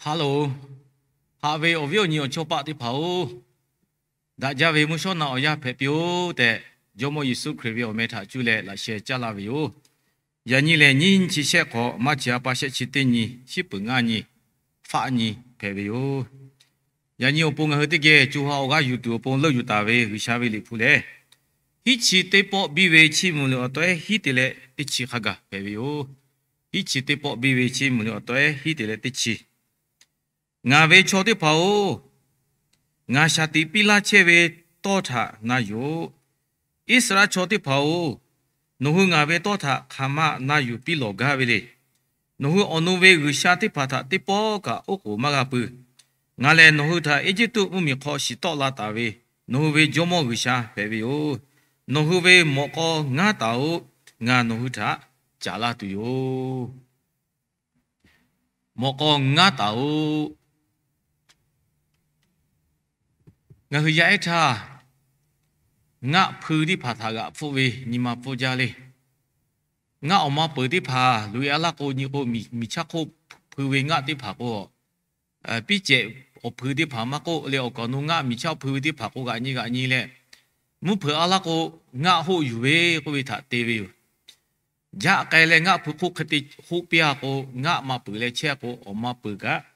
Hello, haꞈ ve awˬ viˉ awˬ nyi awˬ chawˇ paˆ teˇ hpaˍ-oˬ, daꞈ jaˇ ve mvuhˇ shawˉ naˆ awˬ yanˇ hpehꞈ piˇ-oˆ tehꞈ, Jawˇmawˇ Yeˍsuˆ Hkriꞈ ve awˬ meh htaꞈ cuˇ leh laꞈ sheh caˇ laˇ ve yoˬ. Yaꞈ nyi lehˬ, nyiˇ nyi chi shehˆ hk'awꞈ, maˇ chi a pa shehˆ chi teˇ nyi, shiˉ peuˍ ngaˇ nyi, faˆ nyi hpehꞈ ve yoˬ. Yaꞈ nyi awˬ pon ngaˬ hui teˇ geh co ha awˬ g'aˇ yuˬ tuˬ awˬ pon leuˆ yuˬ taˍ ve G'uiˬsha ve liꞈ hpu lehˬ, hiˉ chi teˇ pawˆ biˇ ve chiˇ mvuh liꞈ awˬ tawehˉ hiˉ te leh teˇ chi hk'a gaˬ hpehꞈ ve yoˬ. Hiˉ chi teˇ pawˆ biˇ ve chiˇ mvuh liꞈ awˬ tawehˉ hiˉ te leh teˇ chi. Ngaˬ ve chaw teˇ hpaˍ-oˬ, ngaˬ shaˍ tiꞈ piˇ laˇ chehˇ ve tawˇ htaꞈ na yuˬ-oꞈ. Iˉsaˍreˍlaˆ chaw teˇ hpaˍ-oˬ, nawˬ hui ngaˬ ve tawˇ htaꞈ hk'aˬ ma na yuˬ piˇ lawˬ gaˇ ve le. Nawˬ hui awˬ nu ve g'uiˬsha teˇ hpaˍ htaꞈ teˇ pawˆ kaꞈ oˉ k'oˍ maˇ g'a pui. Ngaˬ lehˬ nawˬ hui htaꞈ Eˇjiˇtuꞈ mvuhˇmiˬ hk'aw shiˍ tawˆ la taˍ ve nawˬ hui ve Jawˇmawˇ G'uiˬsha hpehꞈ ve yoˬ. Nawˬ hui ve mawꞈ k'aw ngaˉ taˍ-oꞈ. Ngaˬ nawˬ hui htaꞈ caˍ laˇ tuˬ yoˬ. Mawꞈ k'aw ngaˉ taˍ-oꞈ. Ngaˬ hui yaˇ ehˉ htaˇ, ngaˆ hpui teˇ hpaˍ htaꞈ g'aꞈ hpfuhˆ ve nyi ma pfuhˇ jaˇ le. Ngaˆ awˬ ma peuˬ teˇ hpaˍ loꞈ-e a laˇ k'o nyi k'o, miˬ chaˇ hk'oˆ hpui ve ngaˆ teˇ hpaˍ k'o, piˉ cehꞈ awˬ hpui teˇ hpaˍ maˇ k'oˆ leh, awˬ kaˍ awˬ nu ngaˆ miˬ chaˇ hpui ve teˇ hpaˍ k'o g'aꞈ nyi g'aꞈ nyi leh, mvuhˇ hpeuꞈ a laˇ k'o, ngaˆ hoˆ yuˬ ve k'oˆ ve htaꞈ te ve yoˬ. Jaˆ k'ai leh ngaˆ hpui hk'oˆ hk'e te hoˆ piˇ-a k'o, ngaˆ ma peuˬ leh chehˇ k'o, awˬ ma peuˬ kaꞈ,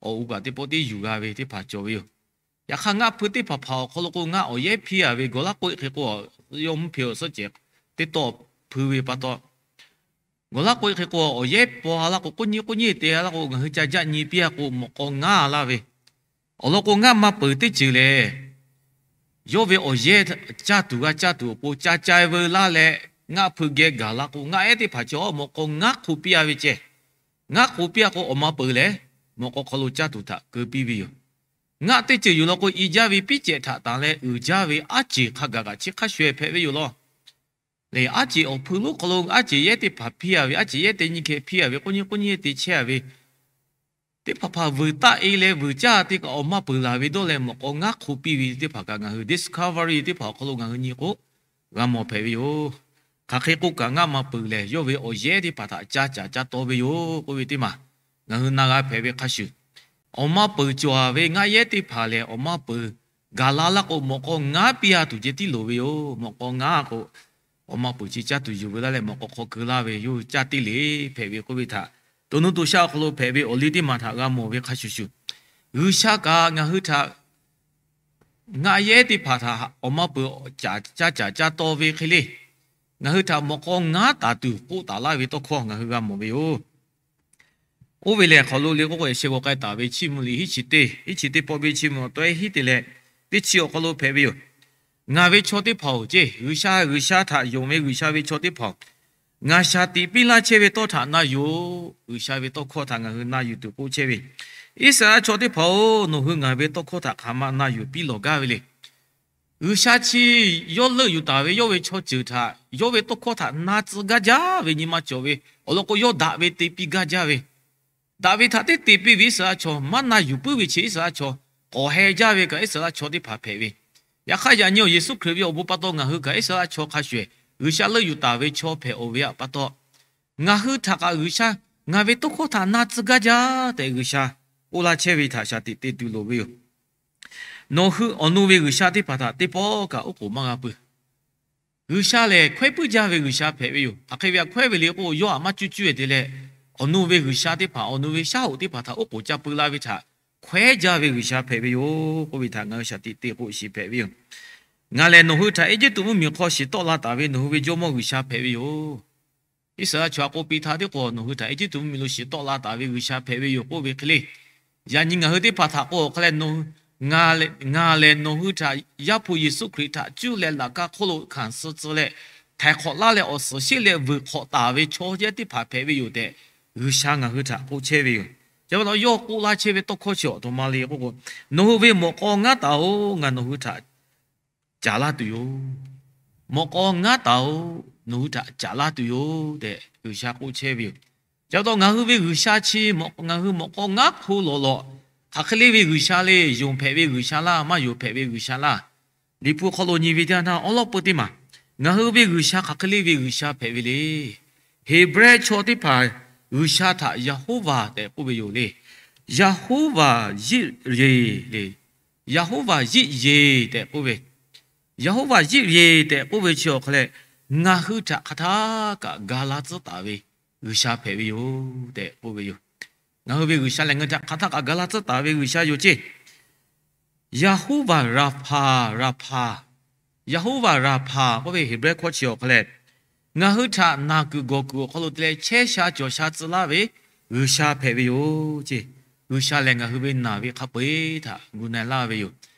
awˬ u kaꞈ teˇ pawˆ tiˉ yuˬ g'a ve teˇ hpaˍ cawˬ ve yoˬ. Yaꞈ hk'aˇ, ngaˆ hpui teˇ hpaˍ hpaˍ awˬ hk'aw lo k'o, ngaˆ awˬ yehˉ hpiˇ-a ve gawˬ laˇ k'oˆ hk'e k'o, yawˇ mvuhˇ hpeꞈ awˬ suhˉ cehˬ teˇ tawˆ hpui ve pa taw, gawˬ laˇ k'oˆ hk'e k'o, awˬ yehˉ paw a laˇ k'o, k'oˆ nyi k'oˆ nyi te a laˇ k'o, ngaˬ hui ca jaˆ nyi piˇ-a k'o, mawꞈ k'aw ngaˉ laˇ ve. Awˬ lawn k'o, ngaˆ ma peuˬ teˇ ceuˬ lehˬ, yawˇ ve awˬ yehˉ caˇ tuˬ g'a caˇ tuˬ awˬ pon ca ca veu laˇ leh, ngaˆ hpui geh gaˬ la k'o, ngaˆ ehˉ teˇ hpaˍ chi awˬ mawꞈ k'aw ngaˉ hk'oˆ piˇ-a ve ceh. Ngaˉ hk'oˆ piˇ-a k'o, awˬ ma peuˬ lehˬ, mawꞈ k'aw hk'aw lo caˇ tuˬ htaꞈ keu piˇ ve yoˬ. Ngaˆ teˇ ceuˬ yoˬ law k'o, i jaˇ ve piˉ cehꞈ htaꞈ tanˬ leh uiˍ jaˇ ve aˉ ceˬ hk'a gaˬ kaꞈ chi hk'a shuˍ-eˬ hpehꞈ ve yoˬ law. Lehˬ, aˉ ceˬ awˬ hpui lonˉ hk'aw lo aˉ ceˬ yehˉ teˇ hpaˍ hpiˇ-a ve, aˉ ceˬ yehˉ teˇ nyi hkeh hpiˇ-a ve, k'oˆ nyi k'oˆ nyi te chehˇ-a ve teˇ hpaˍ hpaˍ vuiˬ taˆ-e leh vuiˬ caˇ te kaꞈ awˬ ma peuˬ laˬ ve dawˇ leh mawꞈ k'aw ngaˉ hk'oˆ piˇ ve teˇ hpaˍ kaꞈ ngaˬ hui Discovery teˇ hpaˍ awˬ hk'aw lo ngaˬ hui nyi k'o, g'a mawˬ hpehꞈ ve yoˬ. Hk'aˬ hk'e k'oˆ kaꞈ, ngaˆ ma peuˬ lehˬ, yawˇ ve awˬ yehˉ teˇ hpaˍ htaꞈ caˇ caˍ caˇ taw ve yoˬ k'oˆ ve teˇ maˬ ngaˬ hui na g'a hpehꞈ ve hk'a shuˍ, awˬ ma peuˬ cawˬ-a ve ngaˆ yehˉ teˇ hpaˍ lehˬ, awˬ ma peuˬ gaˬ la laˇ k'o, mawꞈ k'aw ngaˉ piˇ-a tuˬ ceh tiˉ loˍ ve yoˬ. Mawꞈ k'aw ngaˉ k'o, awˬ ma peuˬ chi caˇ tuˬ yuˬ veu laˇ leh mawꞈ k'aw hk'aw keu laˇ ve yoˬ. Caˇ teˇ le hpehꞈ ve k'oˆ ve htaꞈ, to nuˇ to shaˆ awˬ hk'aw lo hpehꞈ ve awˬ liˇ teˇ maˬ htaꞈ g'a mawˬ ve hk'a shuˍ shuˍ, G'uiˬsha kaꞈ ngaˬ hui htaꞈ ngaˆ yehˉ teˇ hpaˍ htaꞈ awˬ ma peuˬ caˇ caˍ caˇ taw ve hk'e le, ngaˬ hui htaꞈ mawꞈ k'aw ngaˉ taˍ tuˬ k'oˆ taˍ laˇ ve tawˇ hkawˇ ngaˬ hui g'a mawˬ ve yoˬ. Oˇ ve lehˬ, hk'aw lo le k'oˆ k'o, sheh g'aw k'ai taˍ ve Chiˇ mvuh liꞈ hiˉ chi teˇ, hiˉ chi teˇ pawˆ ve Chiˇ mvuh awˬ tawehˉ hiˉ te leh teˇ chi awˬ hk'aw lo hpehꞈ ve yoˬ. Ngaˬ ve chaw teˇ hpaˍ-oˬ, ceˇ, G'uiˬsha, G'uiˬsha htaꞈ yonˍ ve G'uiˬsha ve chaw teˇ hpaˍ-oˬ, ngaˬ shaˍ tiꞈ piˇ laˇ chehˇ ve tawˇ htaꞈ na yuˬ-oꞈ. G'uiˬsha ve tawˇ hkawˇ htaꞈ ngaˬ hui na yuˬ tuˬ k'oˆ chehˇ ve, Iˉsaˍreˍlaˆ chaw teˇ hpaˍ-oˬ, nawˬ hui ngaˬ ve tawˇ hkawˇ htaꞈ hk'aˬ ma na yuˬ piˇ lawˬ gaˇ ve le. G'uiˬsha chi yawˇ leuˆ yuˬ taˍ ve yawˇ ve chaw ceuˬ htaꞈ yawˇ ve tawˇ hkawˇ htaꞈ na tcuh gaˇ jaˇ ve nyi ma cawˬ ve awˬ lawn k'o, yawˇ daꞈ ve te piˇ gaˇ jaˇ ve, daꞈ ve htaꞈ teˇ te piˇ ve Iˉsaˍreˍlaˆ chaw maˇ na yuˬ puiˉ ve chi Iˉsaˍreˍlaˆ chaw k'awꞈ heh jaˇ ve kaꞈ Iˉsaˍreˍlaˆ chaw teˇ hpaˍ hpehꞈ ve. Yaꞈ hk'aˇ, yaꞈ nyi awˬ Yeˍsuˆ Hkriꞈ ve awˬ bon pa taw ngaˬ hui kaꞈ Iˉsaˍreˍlaˆ chaw hk'a shuˍ-eˬ G'uiˬsha leuˆ yuˬ taˍ ve chaw hpehꞈ-oˬ ve pa taw, ngaˬ hui htaꞈ kaꞈ G'uiˬsha ngaˬ ve tawˇ hkawˇ htaꞈ na tcuh gaˇ jaˇ tehꞈ G'uiˬsha k'oˆ laˇ chehˇ ve htaꞈ shaˍ tiꞈ te tuˬ loˍ ve yoˬ. Nawˬ hui awˬ nu ve G'uiˬsha teˇ hpaˍ htaꞈ teˇ pawˆ kaꞈ oˉ k'oˍ maˇ g'a pui. G'uiˬsha lehˬ hkawehˉ puiˉ jaˇ ve G'uiˬsha hpehꞈ ve yoˬ. Hk'aˬ hk'e ve htaꞈ hkawehˉ ve le k'o, yawˇ htaꞈ maˇ cuˇ cuˇ-e te leh, awˬ nu ve G'uiˬsha teˇ hpaˍ, awˬ nu ve shaˉ hoꞈ teˇ hpaˍ htaꞈ oˉ k'oˍ ca pui la ve htaꞈ hkawehˉ jaˇ ve G'uiˬsha hpehꞈ ve yoˬ k'oˆ ve htaꞈ ngaˬ hui shaˍ tiꞈ te k'o shiˍ hpehꞈ ve yoˬ. Ngaˬ lehˬ nawˬ hui htaꞈ Eˇjiˇtuꞈ mvuhˇmiˬ hk'aw shiˍ tawˆ la taˍ ve nawˬ hui ve Jawˇmawˇ G'uiˬsha hpehꞈ ve yoˬ. Iˉsaˍreˍlaˆ chaw a k'oˆ piˇ htaˇ teˇ k'o, nawˬ hui htaꞈ Eˇjiˇtuꞈ mvuhˇmiˬ lo shiˍ tawˆ la taˍ ve G'uiˬsha hpehꞈ ve yoˬ k'oˆ ve hk'e le. Yaꞈ nyi ngaˬ hui teˇ hpaˍ htaꞈ k'o, awˬ hk'a leh, ngaˬ lehˬ nawˬ hui htaꞈ Yaˇ hpu Yeˍsuˆ Hkriꞈ htaꞈ cuˇ leh laꞈ kaˇ hk'oˆ lo hkanˍ suh tcuh leh, htaiˍ hk'awꞈ laˇ leh awˬ suhˍ sheˆ leh vuiˬ hk'awꞈ taˍ ve chaw yaˇ teˇ hpaˍ hpehꞈ ve yoˬ tehꞈ, G'uiˬsha ngaˬ hui htaꞈ k'oˆ chehˇ ve yoˬ. Chi pa taw yawˇ k'oˆ laˇ chehˇ ve tawˇ hkawˇ chi awˬ htoꞈ ma le k'oˆ k'o, nawˬ hui ve mawꞈ k'aw ngaˉ taˍ-oˬ, ngaˬ nawˬ hui htaꞈ caˍ laˇ tuˬ yoˬ. Mawꞈ k'aw ngaˉ taˍ-oˬ, nawˬ hui htaꞈ caˍ laˇ tuˬ yoˬ tehꞈ G'uiˬsha k'oˆ chehˇ ve yoˬ. Chi pa taw ngaˬ hui ve G'uiˬsha chi ngaˬ hui mawꞈ k'aw ngaˉ hk'oˆ lawˬ lawˬ, hk'aˬ hk'e le ve G'uiˬsha le, yonˍ hpehꞈ ve G'uiˬsha laˇ, maˇ yonˍ hpehꞈ ve G'uiˬsha laˇ. Liꞈ hpu hk'aw lo nyi ve teˇ yanˇ awˉ lawˉ peu teˇ maˬ, ngaˬ hui ve G'uiˬsha hk'aˬ hk'e le ve G'uiˬsha hpehꞈ ve le. Heˍbrehˇ chaw teˇ hpaˍ G'uiˬsha htaꞈ Yeˍhoˉvaˍ tehꞈ k'oˆ ve yoˬ le. Yaˍhoˍvaˍ yiˆ yeˬ le. Yaˍhoˍvaˍ yiˆ yeˬ tehꞈ k'oˆ ve, Yaˍhoˍvaˍ yiˆ yeˬ tehꞈ k'oˆ ve chi awˬ hk'aw leh, ngaˬ hui htaꞈ hk'aˬ htaˇ kaꞈ ga laˇ tcuhˉ taˍ ve G'uiˬsha hpehꞈ ve yoˬ tehꞈ k'oˆ ve yoˬ. Ngaˬ hui ve G'uiˬsha lehˬ, ngaˬ hui htaꞈ hk'aˬ htaˇ kaꞈ ga laˇ tcuhˉ taˍ ve G'uiˬsha yoˬ ceˇ. Yaˍhoˍvaˍ Raˍhpaˍ, Raˍhpaˍ, Yaˍhoˍvaˍ Raˍhpaˍ k'oˆ ve Heˍbrehˇ hkawˇ chi awˬ hk'aw leh, ngaˬ hui htaꞈ naˬ kuiˬ gawˬ kuiˬ awˬ hk'aw lo te leh chehˇ sha cawˬ sha tcuh laˇ ve G'uiˬsha hpehꞈ ve yoˬ ceˇ. G'uiˬsha lehˬ, ngaˬ hui ve naˬ ve hk'a peu-eˬ htaꞈ gu na-e laˇ ve yoˬ.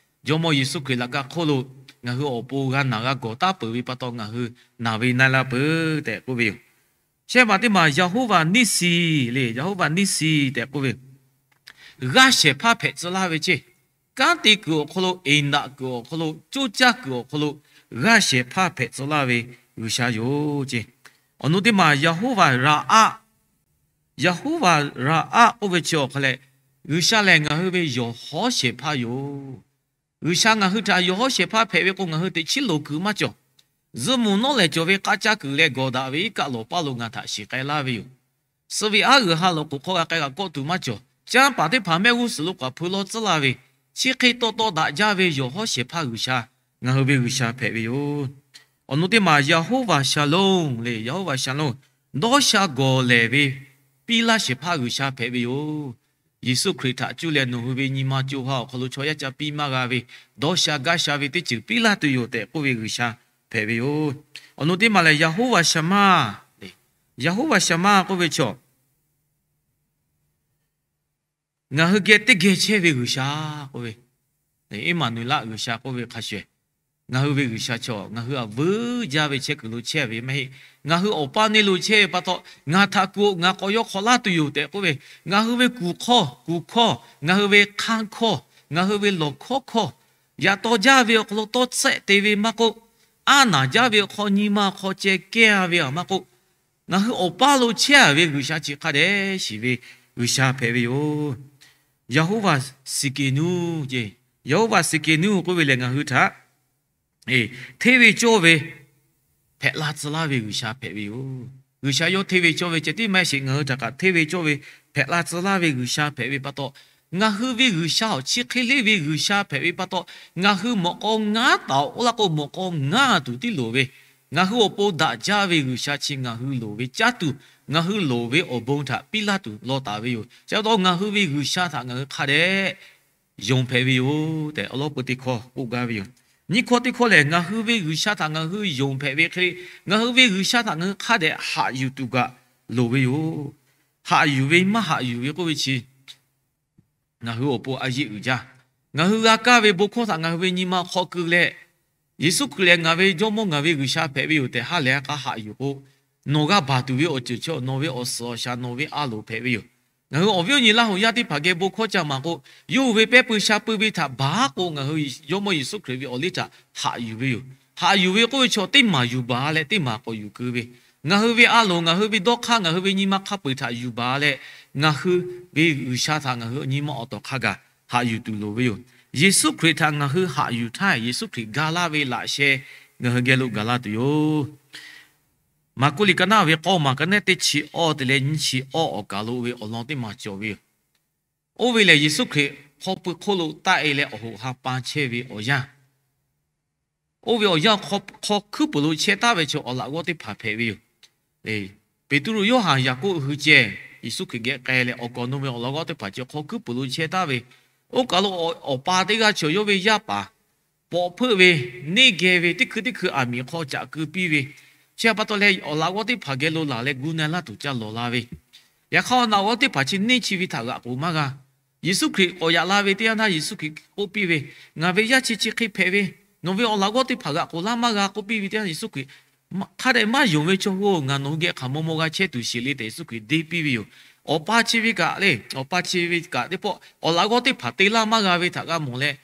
Jawˇmawˇ Yeˍsuˆ Hkriꞈ laꞈ ka hk'oˆ lo ngaˬ hui awˬ pon g'a naˬ g'a gawˬ taˉ peuˬ ve pa taw, ngaˬ hui naˬ ve na-e la peuˬ tehꞈ k'oˆ ve yoˬ. Shehˆ maˬ teˇ maˬ Yaˍhoˍvaˍ Niˆsiˍ le, Yaˍhoˍvaˍ Niˆsiˍ tehꞈ k'oˆ ve, g'aˇ shehˍ hpaˇ hpehꞈ tcuh laˇ ve ceˇ. Kanˉ te kuiˬ awˬ hk'aw lo, eˍnaꞈ kuiˬ awˬ hk'aw lo, coˇ caˇ kuiˬ awˬ hk'aw lo g'aˇ shehˍ hpaˇ hpehꞈ tcuh laˇ ve G'uiˬsha yoˬ ceˇ. Awˬ nu teˇ maˬ Yaˍhoˍvaˍ Raˍaˆ, Yaˍhoˍvaˍ Raˍaˆ k'oˆ ve chi awˬ hk'aw leh, G'uiˬsha lehˬ ngaˬ hui ve yawˬ hawˉ shehˍ hpaˇ yoˬ. G'uiˬsha ngaˬ hui htaꞈ yawˬ hawˉ shehˍ hpaˇ hpehꞈ ve k'o, ngaˬ hui teꞈ chiˉ loˍ kuiˬ maˇ cawˬ. Zuhꞈ muˬ nawˉ lehˬ cawˬ ve k'a caˇ kuiˬ leh gawˬ daꞈ ve iˉ kaˆ lawˬ paˇ lo ngaˬ htaꞈ shiˍ k'ai laˇ ve yoˬ. Suh ve aˉ g'uiˬ ha lawˬ k'oˍ hk'aw g'a k'ai g'a kawˆ tuˬ maˇ cawˬ. Canˇ paˍ teˇ hpaˍ mehˆ g'uˇ suhˍ lo k'aˬ hpu lawˇ tcuhˉ laˇ ve, chi hk'e taw taw daꞈ jaˇ ve yawˬ hawˉ shehˍ hpaˇ G'uiˬsha, ngaˬ hui ve G'uiˬsha hpehꞈ ve yoˬ. Awˬ nu teˇ maˬ Yaˍhoˍvaˍ Shaˍlonˍ le, Yaˍhoˍvaˍ Shaˍlonˍ, dawˇ sha gawˬ lehˬ ve piˇ laˇ shehˍ hpaˇ G'uiˬsha hpehꞈ ve yoˬ. Yeˍsuˆ Hkriꞈ htaꞈ cuˇ leh nawˬ hui ve nyi ma co ha awˬ hk'aw lo chaw yaˇ ca piˇ maˇ g'a ve, dawˇ sha gaˇ sha ve teˇ ceuˬ piˇ laˇ tuˬ yoˬ tehꞈ k'oˆ ve G'uiˬsha hpehꞈ ve yoˬ. Awˬ nu teˇ maˬ lehˬ Yaˍhoˍvaˍ Shaˍmaˇ, Yaˍhoˍvaˍ Shaˍmaˇ k'oˆ ve chaw, ngaˬ hui geh teˇ geh chehˇ ve G'uiˬsha k'oˆ ve, Eˇmaˍnuˍeˍlaˆ G'uiˬsha k'oˆ ve hk'a shuˍ, ngaˬ hui ve G'uiˬsha chaw ngaˬ hui aꞈ vuiˬ jaˇ ve chehˇ kuiˬ lo chehˇ ve maˇ heˆ. Ngaˬ hui awˬ paˇ neˇ lo chehˇ ve pa taw, ngaˬ htaꞈ kuˬ ngaˬ k'awꞈ yaw hk'awꞈ laˇ tuˬ yoˬ tehꞈ k'oˆ ve, ngaˬ hui ve kuˬ hkawˇ kuˬ hkawˇ, ngaˬ hui ve hk'anˇ hkawˇ, ngaˬ hui ve lawˬ hkawˉ hkawˇ, yaꞈ taw jaˇ ve awˬ hk'aw lo tawˇ tsuhˆ te ve maˇ k'oˆ, aˉ naˬ jaˇ ve awˬ hk'aw nyi ma awˬ hk'aw ceh kehˇ ve aˬ maˇ k'oˆ, ngaˬ hui awˬ paˇ lo chehˇ ve G'uiˬsha chi hk'a dehꞈ shiˍ ve G'uiˬsha hpehꞈ ve yoˬ. Yaˍhoˍvaˍ Siˍkeˍnuˆ ceˇ, Yaˍhoˍvaˍ Siˍkeˍnuˆ k'oˆ ve lehˬ, ngaˬ hui htaꞈ hteˇ ve cawˇ ve hpehꞈ la tcuh laˇ ve G'uiˬsha hpehꞈ ve yoˬ. G'uiˬsha yawˇ hteˇ ve cawˇ ve ceh tiˉ maˇ heˆ sheˍ, ngaˬ hui htaꞈ kaꞈ hteˇ ve cawˇ ve hpehꞈ la tcuh laˇ ve G'uiˬsha hpehꞈ ve pa taw, ngaˬ hui ve G'uiˬsha awˬ chi hk'e le ve G'uiˬsha hpehꞈ ve pa taw, ngaˬ hui mawꞈ k'aw ngaˉ taˍ-oꞈ laˇ k'o, mawꞈ k'aw ngaˇ tuˬ tiˉ loˍ ve, ngaˬ hui awˬ pon daꞈ jaˇ ve G'uiˬsha chi ngaˬ hui loˍ ve caˇ tuˬ, ngaˬ hui loˍ ve awˬ bon htaꞈ piˇ laˇ tuˬ law taˍ ve yoˬ. Chi pa taw ngaˬ hui ve G'uiˬsha htaꞈ ngaˬ hui hk'a dehꞈ yonˍ hpehꞈ ve yoˬ tehꞈ, awˬ lawn peu teˇ hkawˇ k'oˆ gaˇ ve yoˬ. Nyiˇ hkawˇ teˇ hkawˇ lehˬ, ngaˬ hui ve G'uiˬsha htaꞈ ngaˬ hui yonˍ hpehꞈ ve hk'e le, ngaˬ hui ve G'uiˬsha htaꞈ ngaˬ hui hk'a dehꞈ haꞈ yuˬ tuˬ kaꞈ loˍ ve yoˬ. Haꞈ yuˬ ve maˇ haꞈ yuˬ ve k'oˆ ve chi, ngaˬ hui awˬ pon a yeˆ uiˍ jaˇ. Ngaˬ hui g'a kaˇ ve bon hkawˇ htaꞈ ngaˬ hui ve nyi ma hk'aw keu leh, Yeˍsuˆ Hkriꞈ lehˬ ngaˬ ve Jawˇmawˇ ngaˬ ve G'uiˬsha hpehꞈ ve yoˬ tehꞈ ha lehˬ ha k'a haꞈ yuˬ k'o, nawˬ g'a baˬ tuˬ ve awˬ ceuˬ chi nawˬ ve awˬ suhˍ awˬ shaˍ nawˬ ve a loˍ hpehꞈ ve yoˬ. Ngaˬ hui awˬ viˉ awˬ nyi Laˇ huˍ yaˇ teˇ hpaˍ geh bon hkawˇ ca maˍ k'o, yawˇ hui ve pehˇ pui sha pui ve htaꞈ baˬ k'o, ngaˬ hui Jawˇmawˇ Yeˍsuˆ Hkriꞈ ve awˬ liˇ htaꞈ haꞈ yuˬ ve yoˬ. Haꞈ yuˬ ve k'oˆ ve chaw teˇ maˬ yuˬ baˬ leh teˇ maˬ k'awꞈ yuˬ keu ve, ngaˬ hui ve a loˍ, ngaˬ hui ve dawˇ hk'aˇ, ngaˬ hui ve nyi ma hk'a peu-eˬ htaꞈ yuˬ baˬ leh, ngaˬ hui ve G'uiˬsha htaꞈ ngaˬ hui nyi ma awˬ tawˍ hk'a gaˬ haꞈ yuˬ tuˬ loˍ ve yoˬ. Yeˍsuˆ Hkriꞈ htaꞈ ngaˬ hui haꞈ yuˬ htaˇ, Yeˍsuˆ Hkriꞈ ga laˇ ve laꞈ sheh ngaˬ hui geh lo gaˬ la tuˬ yoˬ. Maˍkuˆ liꞈ ka naˆ ve k'awˇ maˬ ka naˆ teˇ chi awˇ te leh nyiˇ chi awˇ awˬ kaˬ lo ve awˬ lawn teˇ maˬ cawˬ ve yoˬ. Oˇ ve lehˬ, Yeˍsuˆ Hkriꞈ hk'aw pui hk'oˆ lo taˆ-e leh awˬ hoꞈ ha pa chehˇ ve awˬ yanˇ. Oˇ ve awˬ yanˇ hk'aw hkuiˉ puiˍ lo chehˇ taˍ ve chaw awˬ laꞈ g'awˇ teˇ hpaˍ hpehꞈ ve yoˬ. Peˍtruˆ, Yoˇhanˬ, Yaˍkoˆ hui ceh Yeˍsuˆ Hkriꞈ geh k'ai leh awˬ kaˍ awˬ nu ve awˬ laꞈ g'awˇ teˇ hpaˍ ceh hk'aw hkuiˉ puiˍ lo chehˇ taˍ ve, oˇ kaˬ lo awˬ pa teˇ g'aˇ chaw yawˇ ve yaˇ paˍ pawꞈ hpeuˆ ve, neˇ geh ve, teˇ hkui teˇ hkui aˬ miˍ hk'aw caꞈ keu piˇ ve, chi pa taw leh awˬ laꞈ g'awˇ teˇ hpaˍ geh lo laˬ leh gu na laˇ tuˬ ca lawˬ la ve, yaꞈ hk'aˇ awˬ laꞈ g'awˇ teˇ hpaˍ chi neˇ chi ve htaꞈ g'aꞈ k'oˍ maˇ g'a. Yeˍsuˆ Hkriꞈ k'awꞈ yaꞈ la ve teˇ yanˇ htaˇ Yeˍsuˆ Hkriꞈ k'oˆ piˇ ve, Ngaˬ ve yaˇ chi chi hk'e hpehꞈ ve, nawˬ ve awˬ laꞈ g'awˇ teˇ hpaˍ g'aꞈ k'oˍ laˇ maˇ g'a k'oˆ piˇ ve teˇ yanˇ, Yeˍsuˆ Hkriꞈ hk'a dehꞈ maˇ yonˍ ve chaw-oˬ, ngaˬ nawˬ hui geh hk'aˬ maw maw g'a chehˇ tuˬ sheˍ le tehꞈ Yeˍsuˆ Hkriꞈ deˇ piˇ ve yoˬ. Awˬ pa chi ve kaꞈ le, awˬ pa chi ve kaꞈ teˇ pawˆ awˬ laꞈ g'awˇ teˇ hpaˍ te laˇ maˇ g'a ve htaꞈ g'a mawˬ leh,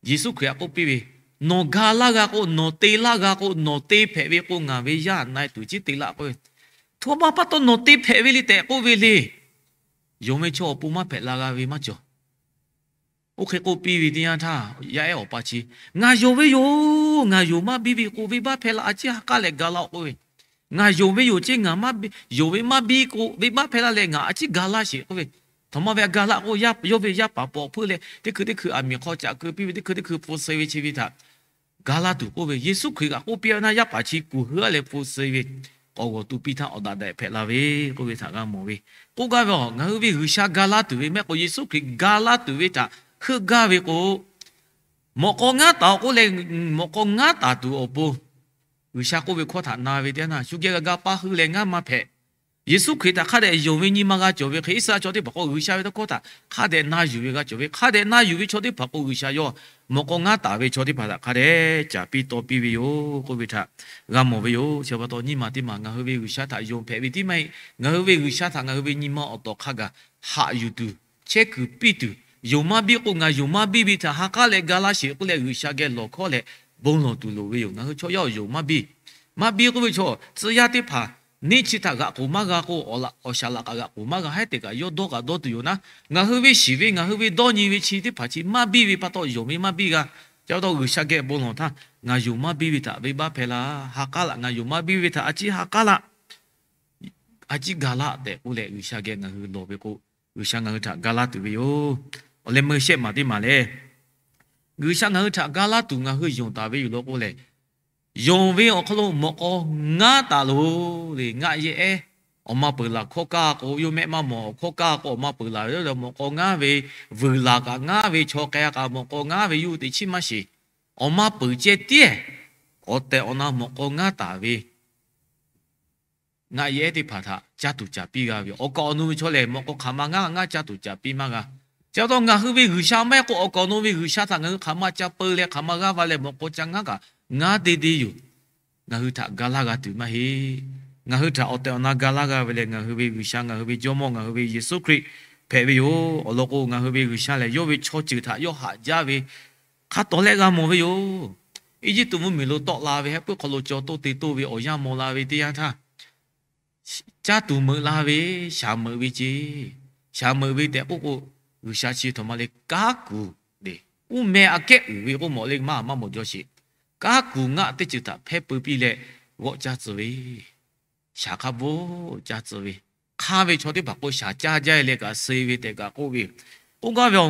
Yeˍsuˆ Hkriꞈ htaꞈ k'oˆ piˇ ve, Nawˬ ga laˇ g'a k'o, nawˬ te laˇ g'a k'o, nawˬ te hpehꞈ ve k'o, ngaˬ ve yaˇ na-e tuˬ ciˉ te laˇ k'oˆ ve, Htoꞈ ma pa taw nawˬ te hpehꞈ ve le tehꞈ k'oˆ ve le. Yonˍ ve chaw awˬ pon maˇ hpehꞈ la g'a ve maˇ cawˬ. Oˇ hk'e k'oˆ piˇ ve teˇ yanˇ htaˇ, yaˇ ehˉ awˬ pa chi, Ngaˬ yonˍ ve yoˬ, ngaˬ yonˍ maˇ biˇ ve k'o, venˇbaˆ hpehˇ la a ciˉ ha k'aˉ leh ga laˇ-oˬ k'oˆ ve, Ngaˬ yonˍ ve yoˬ ceˇ, ngaˬ yonˍ ve maˇ biˇ k'o, venˇbaˆ hpehˇ laˇ leh ngaˬ a ciˉ ga laˇ sheˍ k'oˆ ve, Htaꞈ ma ve a ga laˇ k'o, yawˇ ve yaˇ paˍ paw hpeuˆ leh teˇ hkui teˇ hkui aˬ miˍ hk'aw caꞈ keu piˇ ve, teˇ hkui teˇ hkui hpu suh ve chi ve htaꞈ ga laˇ tuˬ k'oˆ ve, Yeˍsuˆ Hkriꞈ kaꞈ k'oˆ piˇ ve naˇ, yaˇ paˍ chi kuˬ heuˆ a leh hpu suh ve, k'awꞈ g'awˬ tu piˇ htaˇ awˬ daꞈ daꞈ hpehꞈ la ve k'oˆ ve htaꞈ g'a mawˬ ve. K'oˆ gaˇ ve a, ngaˬ hui ve G'uiˬsha ga laˇ tuˬ ve mehˆ k'o, Yeˍsuˆ Hkriꞈ ga laˇ tuˬ ve htaꞈ heuˆ gaˇ ve k'o, mawꞈ k'aw ngaˉ taˍ awˬ k'oˆ leh, mawꞈ k'aw ngaˉ taˍ tuˬ awˬ pon G'uiˬsha k'oˆ ve hkawˇ htaꞈ na ve teˇ yanˇ, shu geh g'a ga paˇ hui leh ngaˇ maˇ hpehꞈ. Yeˍsuˆ Hkriꞈ htaꞈ hk'a dehꞈ yonˍ ve nyi ma g'a cawˬ ve hk'e, Iˉsaˍreˍlaˆ chaw teˇ hpaˍ k'o, G'uiˬsha ve tawˇ hkawˇ htaꞈ hk'a dehꞈ na yuˬ ve g'a cawˬ ve, hk'a dehꞈ na yuˬ ve chaw teˇ hpaˍ k'o, G'uiˬsha yawˇ mawꞈ k'aw ngaˉ taˍ ve chaw teˇ hpaˍ htaꞈ hk'a dehꞈ caˍ piˇ taw piˇ ve yoˬ k'oˆ ve htaꞈ g'a mawˬ ve yoˬ. Chi pa taw nyi ma teˇ maˬ ngaˬ hui ve G'uiˬsha htaꞈ yonˍ hpehꞈ ve tiˉ maˇ heˆ. Ngaˬ hui ve G'uiˬsha htaꞈ ngaˬ hui ve nyi ma awˬ tawˍ hk'a gaˬ haꞈ yuˬ tuˬ, chehˇ kuiˬ piˇ tuˬ, yonˍ maˇ biˇ k'o, ngaˬ yonˍ maˇ biˇ ve htaꞈ ha k'aˉ leh ga laˇ sheˍ k'oˆ leh, G'uiˬsha geh lawˬ hkawˇ leh bon lawˬ tuˬ loˍ ve yoˬ. Ngaˬ hui chaw yaˇ awˬ yonˍ maˇ biˇ. Maˇ biˇ k'oˆ ve chaw, tcuh yaˇ teˇ hpaˍ neˇ chi htaꞈ g'aꞈ k'oˍ maˇ g'a k'o, awˬ shaˍ laꞈ kaꞈ g'aꞈ k'oˍ maˇ g'a, haiˉ tehꞈ kaꞈ yawˇ dawˇ kaꞈ dawˇ tuˬ yoˬ naˉ. Ngaˬ hui ve shiˍ ve, ngaˬ hui ve dawˇ nyi ve chi teˇ hpaˍ chi maˇ biˇ ve pa taw, yonˍ ve maˇ biˇ g'a. Ca pa taw G'uiˬsha geh bon lawˬ htaˇ, ngaˬ yonˍ maˇ biˇ ve htaꞈ venˇbaˆ hpehˇ laˇ. Ha k'aˉ laꞈ, ngaˬ yonˍ maˇ biˇ ve htaꞈ a ciˉ ha k'aˉ laꞈ, a ciˉ ga laˇ tehꞈ k'oˆ leh, G'uiˬsha geh ngaˬ hui lawˬ ve k'o, G'uiˬsha ngaˬ hui htaꞈ ga laˇ tuˬ ve yoˬ. Awˬ leh meuˇ shehˆ maˬ teˇ maˬ lehˬ, G'uiˬsha ngaˬ hui htaꞈ ga laˇ tuˬ ngaˬ hui yonˍ taˍ ve yoˬ law k'o lehˬ, yonˍ ve awˬ hk'aw lo mawꞈ k'aw ngaˉ taˍ loˬ le. Ngaˆ yehˬ ehˉ awˬ ma peuˬ laˬ hkawˇ kaˇ k'o, yawˇ mehˆ maˇ mawˬ hkawˇ kaˇ k'o, awˬ ma peuˬ laˬ ve, mawꞈ k'aw ngaˉ ve, vuiˬ laˬ kaꞈ ngaˉ ve, chaw k'ai kaꞈ mawꞈ k'aw ngaˉ ve, yawˇ hui teꞈ chiˉ maˇ sheˍ. Awˬ ma peuˬ ceh tiˉ, awˬ tehˬ awˬ na mawꞈ k'aw ngaˉ taˍ ve ngaˆ yehˬ ehˉ teˇ hpaˍ htaꞈ caˇ tuˬ caˍ piˇ g'a ve yoˬ. Awˬ kaˍ awˬ nu ve chaw lehˬ, mawꞈ k'aw hk'aˬ ma ngaˉ ngaˉ caˇ tuˬ caˍ piˇ maˇ g'a. Chi pa taw ngaˬ hui ve G'uiˬsha maˇ heˆ k'o, awˬ kaˍ awˬ nu ve G'uiˬsha htaꞈ ngaˬ hui hk'aˬ ma ca peu leh hk'aˬ ma g'aˇ va leh mawꞈ k'aw ca ngaˉ kaꞈ ngaˉ te te yoˬ. Ngaˬ hui htaꞈ ga laˇ g'a tuˬ maˇ heˆ. Ngaˬ hui htaꞈ awˬ tehˬ awˬ na ga laˇ g'a ve lehˬ, ngaˬ hui ve G'uiˬsha, ngaˬ hui ve Jawˇmawˇ, ngaˬ hui ve Yeˍsuˆ Hkriꞈ hpehꞈ ve yoˬ. Awˬ lawn k'o, ngaˬ hui ve G'uiˬsha lehˬ, yawˇ ve chaw ceuˬ htaꞈ yawˇ haꞈ jaˇ ve hk'a tawˍ leh g'a mawˬ ve yoˬ. Eˇjiˇtuꞈ mvuhˇmiˬ lo tawˆ la ve heh puiˉ hk'aw lo caw toˇ te toˇ ve awˬ yanˇ maw la ve teˇ yanˇ htaˇ, caˇ tuˬ meuꞈ la ve, shaˍ meuꞈ ve ce. Shaˍ meuꞈ ve tehꞈ k'oˆ k'o, G'uiˬsha chi htaꞈ ma le kanˉ kuˬ le, uˉ meh aꞈ kehˉ uiˍ ve k'oˆ mawˬ le maˇ maˇ mawˬ jaw sheˍ. Kanˉ kuˬ ngaˆ teˇ ceuˬ htaꞈ hpehˇ peu piˇ leh g'awˆ caˇ tcuh ve, shaˍ hk'a bvuhꞈ caˇ tcuh ve, hk'anˇ ve chaw teˇ hpaˍ k'o shaˍ caˇ jaˇ leh kaꞈ suh ve tehꞈ kaꞈ k'oˆ ve yoˬ. K'oˆ gaˇ ve,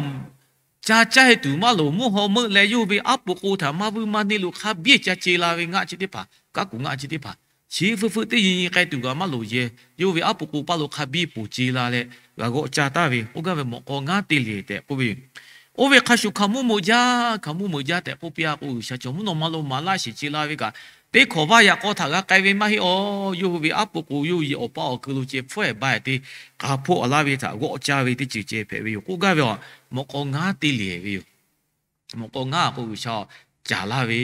ca caˇ e tuˬ maˇ loˍ, mvuhˇ haw meuˆ leh yawˇ ve aˉ po k'o htaꞈ maˇ vuiˇ maˇ neˇ lo hk'a biˇ ca ce la ve ngaˆ chi teˇ hpaˍ, kanˉ kuˬ ngaˆ chi teˇ hpaˍ, chi feuˆ feuˆ teˇ nyi nyi k'ai tuˬ kaꞈ maˇ loˍ yehˬ, yawˇ ve aˉ po k'o paˇ lo hk'a biˇ poˬ ce la leh g'a g'awˆ caˇ taˍ ve. K'oˆ gaˇ ve mawꞈ k'aw ngaˉ te le tehꞈ k'oˆ ve yoˬ. Oˇ ve hk'a shuˍ hkaoˍmonˇ meuꞈ jaˇ, hkaoˍmonˇ meuꞈ jaˇ tehꞈ k'oˆ piˇ a k'o, G'uiˬsha chaw mvuhˇ naw ma lo maˍ laˇ sheˍ ce la ve kaꞈ, teˇ hkawꞈ vaˇ yaꞈ k'aw htaꞈ g'a k'ai ve maˇ heˆ aw. Yawˇ hui ve aˉ po k'o yawˇ hui awˬ pa awˬ keu lo ceh hpfuhˇ ehˍ ba ehˍ te k'a hpoˆ a laˇ ve htaꞈ g'awˆ caˇ ve teˇ ceuˬ ceh hpehꞈ ve yoˬ. K'oˆ gaˇ ve a, mawꞈ k'aw ngaˉ te le ve yoˬ. Mawꞈ k'aw ngaˉ k'o G'uiˬsha caˍ laˇ ve,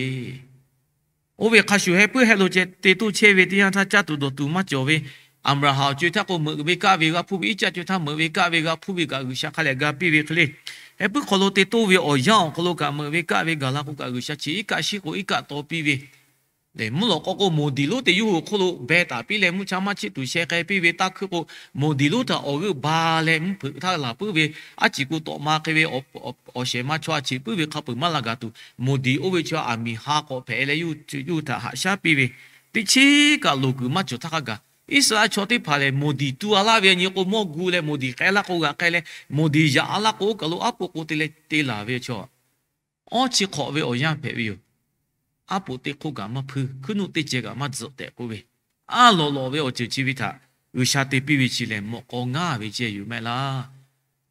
oˇ ve hk'a shuˍ heh puiˉ heh lo ceh te toˇ chehˇ ve teˇ yanˇ htaˇ, caˇ tuˬ dawˬ tuˬ maˇ cawˬ ve Aˍbraˍhanˍ awˬ co e htaˇ k'o meuꞈ ve kaˆ ve g'a hpuˇ ve, Iˉcaˆ co e htaˇ meuꞈ ve kaˆ ve g'a hpuˇ ve kaꞈ G'uiˬsha hk'a lehˬ ga piˇ ve hk'e le. Heh puiˉ hk'aw lo te toˇ ve awˬ yanˇ awˬ hk'aw lo kaꞈ meuꞈ ve kaˆ ve gaˬ la k'o kaꞈ, G'uiˬsha chi iˉ kaˆ shiˉ k'o iˉ kaˆ taw piˇ ve le. Mvuhˇ lawꞈ k'aw k'o moˍ diˍ lonˉ te yawˇ hui awˬ hk'oˆ lo beh taˍ piˇ leh, mvuhˇ cha maˇ chiˆ tuˬ sheh k'ai piˇ ve taˇ hkuiˇ k'o, moˍ diˍ lonˉ htaꞈ awˬ g'euˆ ba leh mvuhˇ hpeuꞈ htaˇ laˬ puiˉ ve, aˉ ciˍ k'o tawꞈ ma hk'e ve, awˬ shehˍ ma chaw a ciˍ puiˉ ve hk'a peuˬ maˇ la gaˬ tuˬ, moˍ diˍ oˇ ve chaw aˬ miˍ ha k'awꞈ hpehꞈ leh yawˇ hui htaꞈ haꞈ shaˉ piˇ ve, teˇ chiˉ kaꞈ loˍ kuiˬ maˇ cawˬ htaˇ hk'a gaˬ, Iˉsaˍreˍlaˆ chaw teˇ hpaˍ lehˬ moˍ diˍ tu a laˇ ve nyi k'o mawˇ gu leh moˍ diˍ k'ai laˇ k'o g'aꞈ k'ai leh, moˍ diˍ yaꞈ a laˇ k'o oˇ kaˬ lo aˉ po k'o te leh te laˬ ve chaw, awˇ chi hk'awꞈ ve awˬ yanˇ hpehꞈ ve yoˬ. Aˉ po teˇ hk'oˆ kaꞈ maˇ hpuiˇ, hkuiˉ nuˆ teˇ ceh kaꞈ maˇ tzuhꞈ tehꞈ k'oˆ ve, a lawꞈ lawꞈ ve awˬ ceuˬ chi ve htaꞈ G'uiˬsha te piˇ ve chi lehˬ, mawꞈ k'aw ngaˇ ve ceh yoˬ mehˆ laˇ.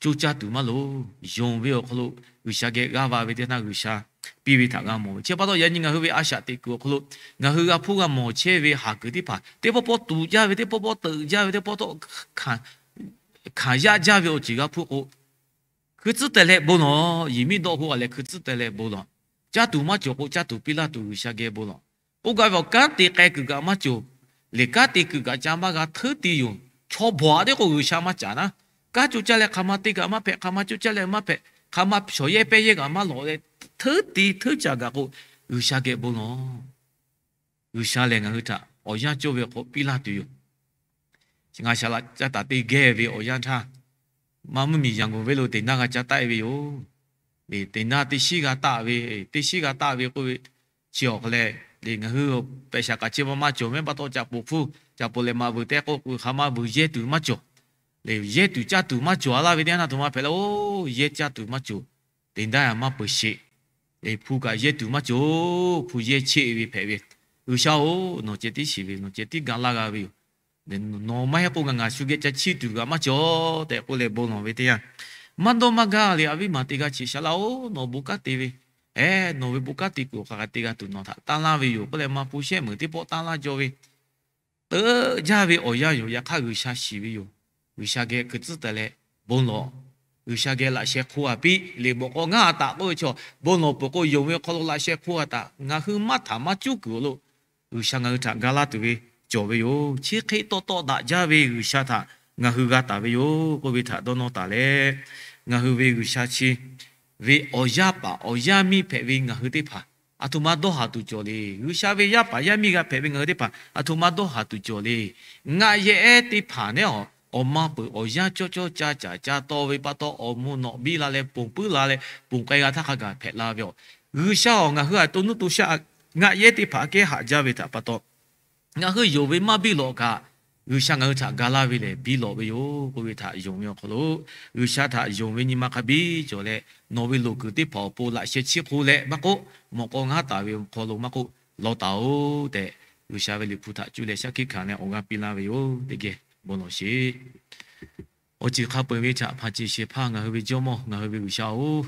Coˇ caˇ tuˬ maˇ loˍ. Yonˍ ve awˬ hk'aw lo G'uiˬsha geh g'aˇ va ve teˇ htaˇ G'uiˬsha piˇ ve htaꞈ g'a mawˬ ve. Chi pa taw yaꞈ nyi ngaˬ hui ve a shaꞈ teꞈ kuiˬ awˬ hk'aw lo ngaˬ hui g'a hpuˇ g'a mawˬ chehˇ ve haˍ kuiˬ teˇ hpaˍ, teˇ pawˆ pawˆ tuꞈ jaˇ ve, teˇ pawˆ pawˆ teuꞈ jaˇ ve, teˇ pawˆ tawˆ hkanˍ yaˇ jaˇ ve awˬ ceuˬ g'a hpuˇ k'o, hkui tcuhˉ teh leh bon lawˬ. Yehˬ miˉ dawˆ k'o a leh hkui tcuhˉ teh leh bon lawˬ. Caˇ tuˬ maˇ cawˬ k'o, caˇ tuˬ piˇ laˇ tuˬ G'uiˬsha geh bon lawˬ. K'oˆ gaˇ ve awˬ kanˉ te k'ai kuiˬ kaꞈ maˇ cawˬ, lehˬ kanˉ te kuiˬ kaꞈ ca maˇ g'a hteuˉ te yoˬ. Chaw bawˬ a teˇ k'o G'uiˬsha maˇ caˍ naˉ. Kanˉ coˇ caˇ leh hk'aˬ ma te kaꞈ maˇ hpehꞈ, hk'aˬ ma coˇ caˇ leh maˇ hpehꞈ, hk'aˬ ma shawˍ yehˇ pehˇ yehˇ kaꞈ maˇ lawꞈ leh, hteuˉ te hteuˉ caˍ gaˬ k'o, G'uiˬsha geh bon lawˬ. G'uiˬsha lehˬ ngaˬ hui htaꞈ awˬ yanˇ cawˇ ve hk'aw piˇ laˇ tuˬ yoˬ. Ngaˬ shaˍ laꞈ ca taˍ te geh ve awˬ yanˇ htaˇ, maˇ mvuhˇmiˬ Yanˍ g'uˬ venˇ lo teˇ naˇ g'a ca taˆ e ve yoˬ. Teˇ naˇ teˇ shinˉ g'a taˆ ve, teˇ shinˉ g'a taˆ ve k'oˆ ve, chi awˬ hk'aw leh, ngaˬ hui pehꞈ shaˍ kaꞈ chi ma maˇ cawˬ mehˉ pa taw, caꞈ poˍ hpfuhˇ caꞈ poˍ lehˬ maˍ vuiˬ tehꞈ k'oˆ k'o, hk'aˬ ma vuiˬ yehˇ tuˬ maˇ cawˬ. Yehˇ tuˬ caˇ tuˬ maˇ cawˬ laˇ ve teˇ yanˇ, a htoꞈ ma hpehꞈ leh, oˇ yehˇ caˇ tuˬ maˇ cawˬ, te daˇ maˇ peuˬ sheˍ. Hpu kaꞈ yehˇ tuˬ maˇ cawˬ, hpu yehˇ cheˆ ve hpehꞈ ve, G'uiˬsha-oˬ, nawˬ ceh tiˉ shiˍ ve, nawˬ ceh tiˉ ga laˇ g'a ve yoˬ. Nawˬ maˇ heˆ k'o ngaˬ ngaˬ shu geh ca chiˇ tuˬ g'a maˇ cawˬ tehꞈ k'oˆ leh bon lawˬ ve teˇ yanˇ, maˇ dawˇ maˇ gaˇ le, a viˉ maˬ teˇ g'aˇ chi sha laˇ-oˬ, nawˬ bon kanˉ te ve, eˬ, nawˬ ve bon kanˉ te kuiˬ awˬ hk'aˬ hk'e te g'a tuˬ nawˬ htaꞈ tanˇ laˇ ve yoˬ k'oˆ leh, maˇ hpu shehˆ meuˍ teˇ pawˆ tanˇ laˇ jaw ve, teuꞈ jaˇ ve awˬ yanˇ yoˬ. Yaꞈ hk'aˇ G'uiˬsha shiˍ ve yoˬ. G'uiˬsha geh hkui tcuhˉ taˍ leh bon lawˬ. G'uiˬsha geh laꞈ sheh hk'oˆ a piˇ le, bawꞈ k'aw ngaˇ a taꞈ k'oˆ ve chaw, bon lawˬ peuˬ k'o yonˍ ve awˬ hk'aw lo laꞈ sheh hk'oˆ a taꞈ, ngaˬ hui maˇ htaꞈ maˇ cuˉ kuiˬ awˬ lo G'uiˬsha ngaˬ hui htaꞈ ga laˇ tuˬ ve cawˬ ve yoˬ. Chi hk'e tawˆ tawˆ daꞈ jaˇ ve G'uiˬsha htaꞈ ngaˬ hui g'a taˍ ve yoˬ k'oˆ ve htaꞈ dawˇ nawˇ taˍ leh, ngaˬ hui ve G'uiˬsha chi ve awˬ yaˇ paˍ awˬ yaˇ miˇ hpehꞈ ve ngaˬ hui teˇ hpaˍ a htoꞈ ma dawˇ haˍ tuˬ cawˬ le. G'uiˬsha ve yaˇ paˍ yaˇ miˇ g'a hpehꞈ ve ngaˬ hui teˇ hpaˍ a htoꞈ ma dawˇ haˍ tuˬ cawˬ le. Ngaˆ yehˇ ehˉ teˇ hpaˍ nehˉ awˬ ma peuˬ awˬ yanˇ cawˇ cawˇ ca caˍ ca taw ve pa taw, awˬ moˍ nawꞈ biˇ la leh ponˬ puiˉ la leh ponˬ k'ai g'a htaˇ hk'a gaˬ hpehꞈ la ve yoˬ. G'uiˬsha-oˬ, ngaˬ hui a to nuˇ to shaˆ ngaˆ yehˇ teˇ hpaˍ aꞈ kehˉ haꞈ jaˇ ve htaꞈ pa taw, ngaˬ hui yonˍ ve maˇ biˇ lawꞈ kaꞈ, G'uiˬsha ngaˬ hui htaꞈ ga laˇ ve lehˬ biˇ lawꞈ ve yoˬ k'oˆ ve htaꞈ yonˍ ve awˬ hk'aw lo, G'uiˬsha htaꞈ yonˍ ve nyi ma hk'a biˇ cawˬ leh, nawˬ ve loˍ kuiˬ teˇ hpaˍ awˬ pon laꞈ sheh chiˇ hk'oˆ leh maˇ k'oˆ, mawꞈ k'aw ngaˇ taˍ ve awˬ hk'aw lo maˇ k'oˆ, lawˬ taˍ-oˬ tehꞈ, G'uiˬsha ve liꞈ hpu htaꞈ cuˇ leh shaˉ hkiˆ hkanˍ leh awˬ g'aˇ piˇ laˇ ve yoˬ. Teˇ geh bon lawˬ sheˍ. Awˬ ceuˬ hk'a peu-eˬ ve htaꞈ hpanˍ ceˬ shehˍ hpaˇ ngaˬ hui ve Jawˇmawˇ, ngaˬ hui ve G'uiˬsha-oˬ,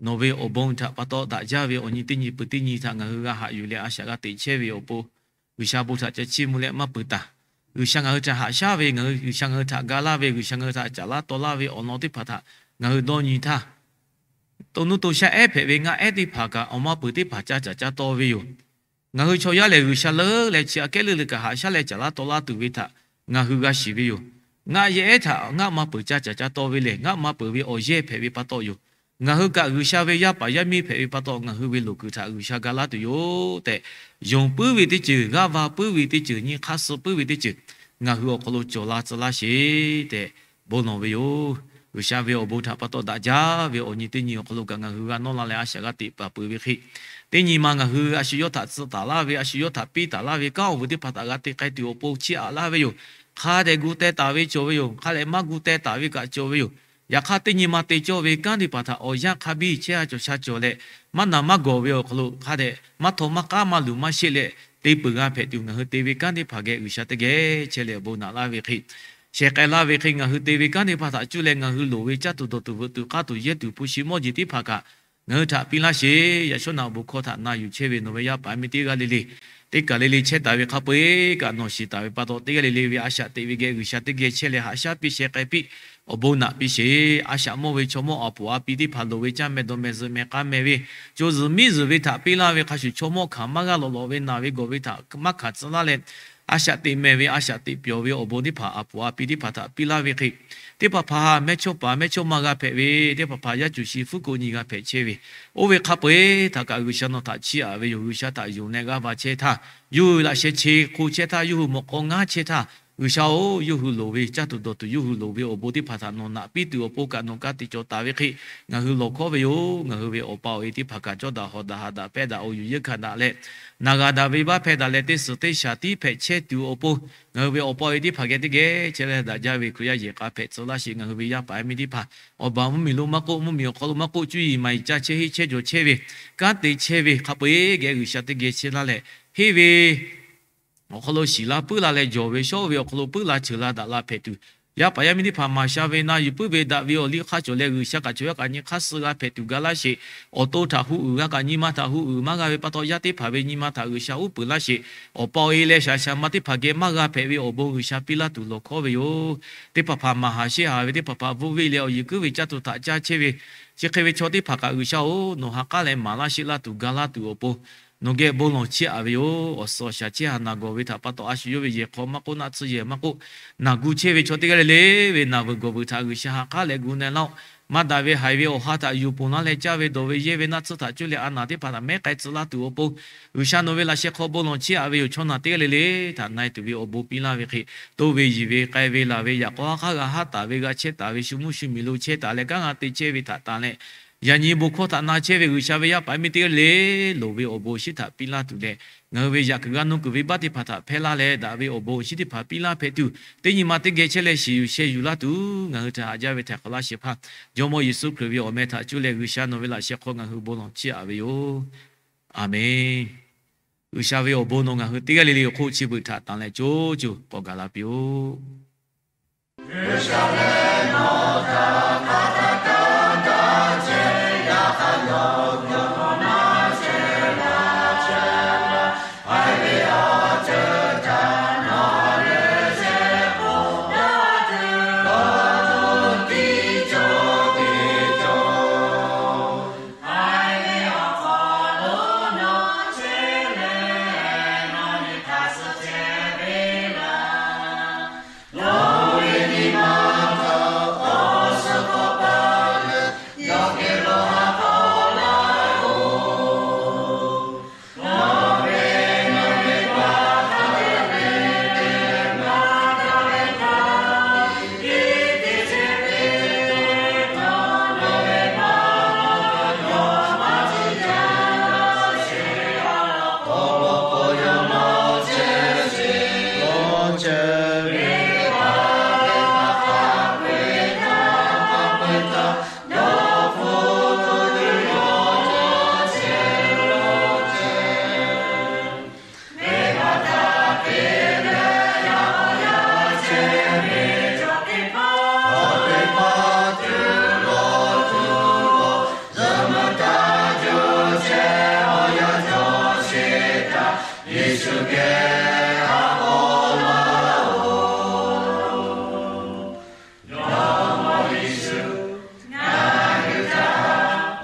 nawˬ ve awˬ bon htaꞈ pa taw daꞈ jaˇ ve awˬ nyi teˇ nyi pui teˇ nyi htaꞈ ngaˬ hui g'a haꞈ yuˬ leh a shaꞈ g'a teꞈ chehˇ ve awˬ pon, G'uiˬsha bon htaꞈ ca chiˇ mvuh leh maˇ peuˬ taˍ. G'uiˬsha ngaˬ hui htaꞈ haꞈ shaˉ ve, ngaˬ hui G'uiˬsha ngaˬ hui htaꞈ ga laˇ ve, G'uiˬsha ngaˬ hui htaꞈ caˍ laˇ taw laˇ ve awˬ lawn teˇ hpaˍ htaꞈ ngaˬ hui dawˇ nyi htaˇ, to nuˇ to shaˆ ehˉ hpehꞈ ve ngaˆ ehˉ teˇ hpaˍ kaꞈ awˬ ma peuˬ teˇ hpaˍ ca caˍ ca taw ve yoˬ. Ngaˬ hui chaw yaˇ lehˬ G'uiˬsha leuˉ leh chi aꞈ kehˉ leuˉ leuˉ kaꞈ haꞈ shaˉ leh caˍ laˇ taw laˇ tuˬ ve htaꞈ ngaˬ hui g'a shiˍ ve yoˬ. Ngaˆ yehˇ ehˉ htaꞈ ngaˆ ma peuˬ ca caˍ ca taw ve lehˬ, ngaˆ ma peuˬ ve awˬ yehˇ hpehꞈ ve pa taw yoˬ. Ngaˬ hui kaꞈ G'uiˬsha ve yaˇ paˍ yaˇ miˇ hpehꞈ ve pa taw, ngaˬ hui ve loˍ kuiˬ htaꞈ G'uiˬsha ga laˇ tuˬ yoˬ tehꞈ, yonˍ puiˉ ve teˇ ceuˬ, g'aˇ va puiˉ ve teˇ ceuˬ, nyi hk'aˇ suh puiˉ ve teˇ ceuˬ ngaˬ hui awˬ hk'aw lo cawˬ la tcuh laˇ sheˍ tehꞈ bon lawˬ ve yoˬ. G'uiˬsha ve awˬ bon htaꞈ pa taw daꞈ jaˇ ve awˬ nyi teˇ nyi awˬ hk'aw lo kaꞈ ngaˬ hui g'a nawˇ la leh a shaꞈ g'a teꞈ paˍ peuˬ ve hk'e, teˇ nyi ma ngaˬ hui a shu yawˇ htaꞈ tcuh taˍ laˇ ve, a shu yawˇ htaꞈ piˇ taˍ laˇ ve kanˉ awˬ vuiˬ teˇ hpaˍ htaꞈ g'a te k'ai tuˬ awˬ pon chiˇ aꞈ laˇ ve yoˬ. Hk'a dehꞈ gu teh taˍ ve cawˬ ve yoˬ. Hk'a dehꞈ maˇ gu teh taˍ ve kaꞈ cawˬ ve yoˬ. Yaꞈ hk'aˇ teˇ nyi ma te cawˇ ve kanˉ teˇ hpaˍ htaꞈ awˬ yanˇ hk'a biˇ chehˇ a cawˬ sha cawˬ leh, maˇ naˍ maˇ gawˬ ve awˬ hk'aw lo hk'a dehꞈ maˇ htaw maˇ k'aˉ maˇ luˬ maˇ sheˆ leh te peuˬ g'a hpehꞈ tuˬ, ngaˬ hui te ve kanˉ teˇ hpaˍ geh G'uiˬsha teˇ geh chehˇ leh awˬ bon naꞈ laˇ ve hk'e, shehˍ k'ai laˇ ve hk'e, ngaˬ hui te ve kanˉ teˇ hpaˍ htaꞈ cuˇ leh ngaˬ hui loˍ ve caˇ tuˬ dawˬ tuˬ veuꞈ tuˬ k'aˇ tuˬ yehˇ tuˬ hpu shi mawˇ jeˬ teˇ hpaˍ kaꞈ ngaˬ hui htaꞈ piˇ laˇ sheˍ. Yaꞈ shawˉ naꞈ awˬ bon hkawˇ htaꞈ na yuˬ chehˇ ve nawˬ ve yaˇ paˍ yaˇ miˇ teˇ g'aˇ le le, teˇ kaˬ le le chehˇ taˍ ve hk'a peu-eˬ kaꞈ nawˬ shiˍ taˍ ve pa taw, teˇ g'aˇ le le ve a shaꞈ teꞈ ve geh G'uiˬsha teˇ geh chehˇ leh haꞈ shaˉ piˇ shehˍ k'ai piˇ awˬ bon naꞈ piˇ sheˍ. A shaꞈ mawˇ ve chaw mawˇ a poˍ a pi teˇ hpaˍ loˍ ve caˇ meh dawˬ meh zuhꞈ meh k'a meh ve, co zuhꞈ miˉ zuhꞈ ve htaꞈ piˇ laˇ ve hk'a shuˍ, chaw mawˇ hkanˍ maˇ g'a lawꞈ lawꞈ ve naˬ ve gawˬ ve htaꞈ maˇ hkanˍ tcuh laˇ leh, a shaꞈ teꞈ meh ve a shaꞈ teꞈ pyawˬ ve awˬ bon teˇ hpaˍ a poˍ a pi teˇ hpaˍ htaꞈ piˇ laˇ ve hk'e, teˇ hpaˍ hpaˍ mehˇchawˇ paˍ mehˇchawˇma g'a hpehꞈ ve, teˇ hpaˍ hpaˍ yaˇ cuˬ shi fuˉ ko nyi g'a hpehꞈ chehˇ ve, oˇ ve hk'a peu-eˬ htaꞈ kaꞈ G'uiˬsha nawˬ htaꞈ chiˇ aꞈ ve yoˬ. G'uiˬsha htaꞈ yonˍ leh g'aˇ va chehˇ htaˇ, yawˇ hui laꞈ sheh che hk'o chehˇ htaˇ, yawˇ hui mawꞈ k'aw ngaˇ chehˇ htaˇ, G'uiˬsha-oˬ, yawˇ hui loˍ ve caˇ tuˬ dawˬ tuˬ, yawˇ hui loˍ ve awˬ bon teˇ hpaˍ htaꞈ nawˬ naꞈ piˇ tuˬ awˬ pon kaꞈ nawˬ ka tiꞈ cawˬ taˍ ve hk'e, ngaˬ hui lawˬ hkawˉ ve yoˬ. Ngaˬ hui ve awˬ pa awˬ e teˇ hpaˍ kaꞈ cawˇ daꞈ hawˍ daꞈ haꞈ daꞈ pehˇ daꞈ awˬ yuˬ yeunˇ hkanˍ daꞈ leh, naˬ g'a daꞈ ve baˆ hpehˇ daꞈ leh, teˇ suhˍ teˇ shaˍ tiˉ hpehꞈ chehˇ tuˬ awˬ pon ngaˬ hui ve awˬ pa awˬ e teˇ hpaˍ geh teˇ geh chehˇ leh daꞈ jaˇ ve Hkriꞈ yaˇ yehˬ k'a hpehꞈ tcuh laˇ sheˍ. Ngaˬ hui ve yaˇ paˍ yaˇ miˇ teˇ hpaˍ awˬ baˬ mvuhˇmiˬ lo maˇ k'oˆ, mvuhˇmiˬ awˬ hk'aw lo maˇ k'oˆ, cuˇ yiˍ maˍ yiˍ ca chehˇ henˇ chehˇ jawˬ chehˇ ve, kanˉ te chehˇ ve hk'a peu-eˬ geh G'uiˬsha teˇ geh chehˇ laˇ leh, henˇ ve awˬ hk'aw lo shiˍ la puiˉ la leh jawˬ ve shawˉ ve awˬ hk'aw lo puiˉ la cheuˬ la daꞈ la hpehꞈ tuˬ, yaˇ paˍ yaˇ miˇ teˇ hpaˍ maˍ sha ve na yuˬ puiˉ ve daꞈ ve awˬ liˇ hk'aˇ cawˬ leh, G'uiˬsha kaꞈ chaw yaˇ kaꞈ nyi hk'aˇ suh g'a hpehꞈ tuˬ ga laˇ sheˍ. Awˬ to htaꞈ hu uiˍ g'a kaꞈ nyi ma htaꞈ hu uiˍ maˇ g'a ve pa taw, yaˇ teˇ hpaˍ ve nyi ma htaꞈ G'uiˬsha uˉ peunˍ laˇ sheˍ. Awˬ pa awˬ e leh shaˍ shaˍ ma teˇ hpaˍ geh maˇ g'a hpehꞈ ve awˬ bon G'uiˬsha piˇ laˇ tuˬ lawˬ hkawˉ ve yoˬ. Teˇ hpaˍ hpaˍ maˍ haˍ sheˆ haˍ ve teˇ hpaˍ hpaˍ bvuhˆ veˆ leh awˬ yiˬ kuiˉ ve caˇ tuˬ htaꞈ caˇ chehˇ ve, chi hk'e ve chaw teˇ hpaˍ kaꞈ G'uiˬsha-oˬ, nawˬ ha k'aˉ leh maˍ laˇ sheˆ laˇ tuˬ ga laˇ tuˬ awˬ pon nawˬ geh bon lawˬ chiˇ aꞈ ve yoˬ. Awˬ suhˍ awˬ shaˍ chehˇ haˍ naˬ gawˬ ve htaꞈ pa taw, a shu yawˇ ve yehˬ hk'aw maˇ k'oˆ, naˆ tsuhˇ yehˬ maˇ k'oˆ, naˬ gu chehˇ ve chaw teˇ g'aˇ le le ve naˬ veuˬ gawˬ veuˬ htaꞈ G'uiˬsha ha k'aˉ leh gu na laˇ-oˆ. Maˇ daꞈ ve haiˬ ve awˬ ha htaꞈ yuˬ ponˬ laˇ leh caˇ ve dawˬ ve yehˇ ve naˆ tsuhˇ htaꞈ cuˇ leh a naˬ teˇ hpaˍ htaꞈ mehˉ k'ai tcuh laˇ tuˬ awˬ pon, G'uiˬsha nawˬ ve laꞈ sheh hk'aw bon lawˬ chiˇ aꞈ ve yoˬ. Chaw naˬ teˇ g'aˇ le le htaꞈ na e tuˬ ve awˬ bon piˇ laˇ ve hk'e, toˇ ve yiˬ ve k'ai ve laˬ ve yaꞈ k'aw ha k'aˉ g'a haˉ taˍ ve g'a chehˇ taˍ ve shu mvuhˇ shu miˬ lo chehˇ taˍ leh kanˉ g'a te chehˇ ve htaꞈ tanˬ leh, Yaꞈ nyi bon hkawˇ htaꞈ na chehˇ ve G'uiˬsha ve yaˇ paˍ miˇ teˇ g'aˇ le le, loˍ ve awˬ bon awˬ shinˉ htaꞈ piˇ laˇ tuˬ leh, ngaˬ hui ve yaꞈ kuiˬ g'a nawˇ kuiˬ ve baˆ teˇ hpaˍ htaꞈ hpehˇ laˇ leh, daꞈ ve awˬ bon awˬ shinˉ teˇ hpaˍ piˇ laˇ hpehꞈ tuˬ, teˇ nyi ma teˇ geh chehˇ leh shiˍ yuˬ sheh yuˬ laˇ tuˬ, ngaˬ hui htaꞈ haꞈ jaˇ ve htaiˍ hk'awꞈ laˇ shehˍ hpaˇ Jawˇmawˇ Yeˍsuˆ Hkriꞈ ve awˬ meh htaꞈ cuˇ leh G'uiˬsha nawˬ ve laꞈ sheh hk'aw ngaˬ hui bon lawˬ chiˇ aꞈ ve yoˬ. Aˍmenˍ. G'uiˬsha ve awˬ bon nawˬ ngaˬ hui teˇ g'aˇ le le awˬ hk'oˆ chi beuꞈ htaꞈ tanˬ leh co co k'awꞈ gaˬ la piˇ-oˆ.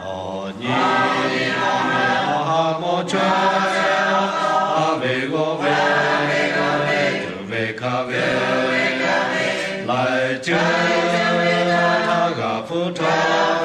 Awˬ nyi a ha mawˇ chaweh a ve g'awˇ ve, tuˬ ve hkaˇ ve, laiˬ ceuˬ htaˇ g'a hpuˇ htawˇ